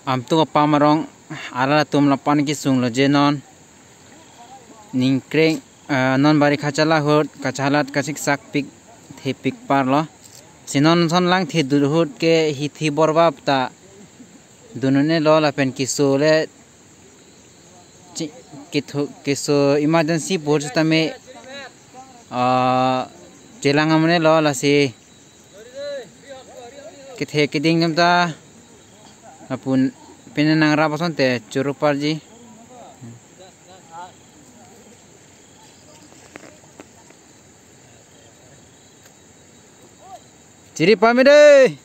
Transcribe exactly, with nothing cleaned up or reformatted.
Amtuk apam arong arat atum lapu-an kesung lo je non. Ningkreng, eh, non bari kachala ahut kachalat kasiksak pik thepik parlo. Si non ason langthe dut ahut ke hithi borbap ta dun un-elo lapen keso le chi-, kethu-, keso emergency pu setame, ah, chelang am un-elo lasi kethe keding jam ta lapu-an pine nangrap asonte choro parji. Chiri pame dei.